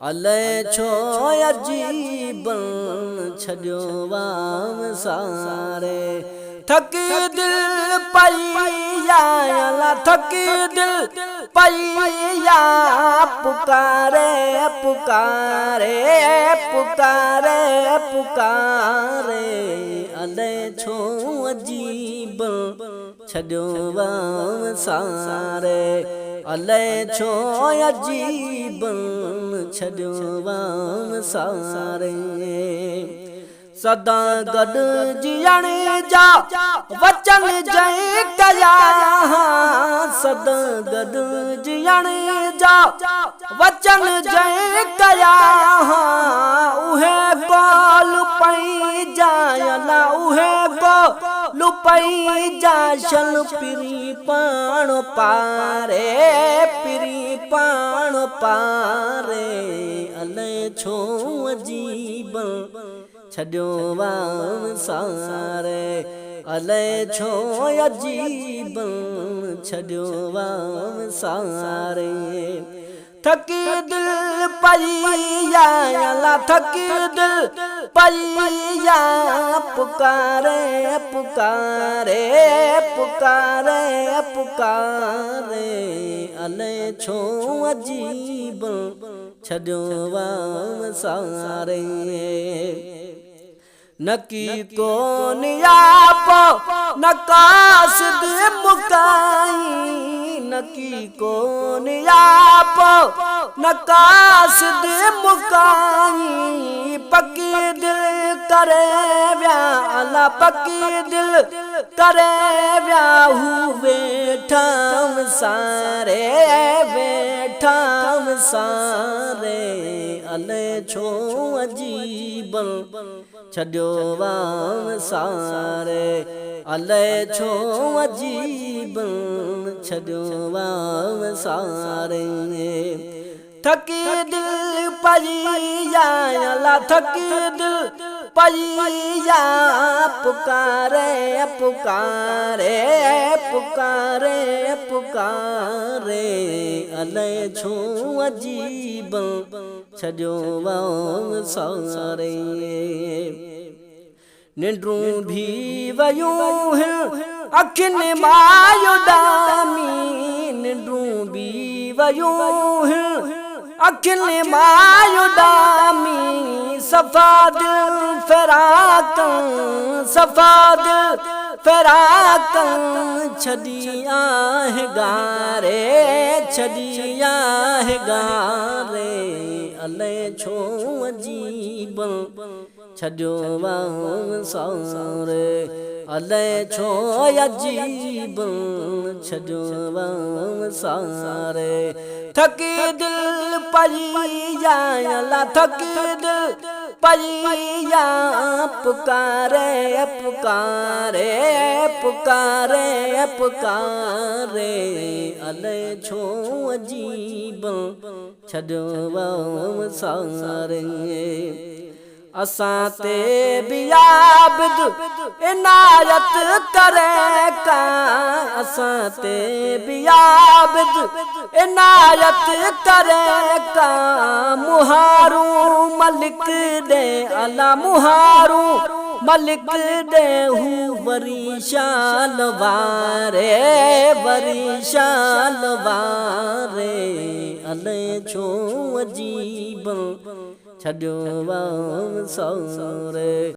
الائي ڇو عجيبن ڇڏيو وام ساري. ٿڪي دل پئي آ الا ٿڪي دل پئي آ پڪاري پڪاري پڪاري پڪاري الائي ڇو عجيبن ڇڏيو وام ساري الائي ڇو عجيبن ڇڏيو وام ساري. سدا گڏ جيئڻ جا وچن جنهن ڪيا ها سدا گڏ جيئڻ جا وچن جنهن ڪيا ها اهي قول پنهنجا الا اهي قول پنهنجا شل پرين پاڻ پاري پرين پاڻ پاري الائي ڇو عجيبن ڇڏيو وام ساري الائي ڇو عجيبن ڇڏيو وام ساري. ٿڪي دل پئي آ الا ٿڪي دل پئي آ پڪاري پڪاري پڪاري پڪاري الائي ڇو عجيبن ڇڏيو وام ساري. نڪي ڪو نياپو نه قاصد مڪائين نڪي ڪو نياپو نه قاصد مڪائين پڪي دل ڪري ويا الا پڪي دل ڪري ويا هو ويٺا وساري ويٺا وساري الائي ڇو عجيبن ڇڏيو وام ساري الائي ڇو عجيبن ڇڏيو وام ساري. ٿڪي دل پئي آ الا ٿڪي دل پئي آ پڪاري پڪاري پڪاري پڪاري الائي ڇو عجيبن ڇڏيو وام ساري. ننڊون ڀي ويون هن اکين مان اڏامي ننڊون ڀي ويون هن اکين مان اڏامي صفا دل فراقن صفا دل فراقن ڇڏي آهه گاري ڇڏي آهه گاري الائي ڇو عجيبن ڇڏيو وام ساري الائي ڇو عجيب ڇڏيو وام ساري. ٿڪي دل پئي آ الا ٿڪي دل پئي آ پڪاري پڪاري پڪاري پڪاري الائي ڇو عجيب ڇڏيو وام ساري. اسان تي به عابد عنايت ڪري ڪا اسان تي به عابد عنايت ڪري ڪا مهارون ملڪ ڏي الا مهارون ملڪ ڏي هو وري شال واري وري شال واري الائي ڇو عجيب ڇڏيو وام ساري.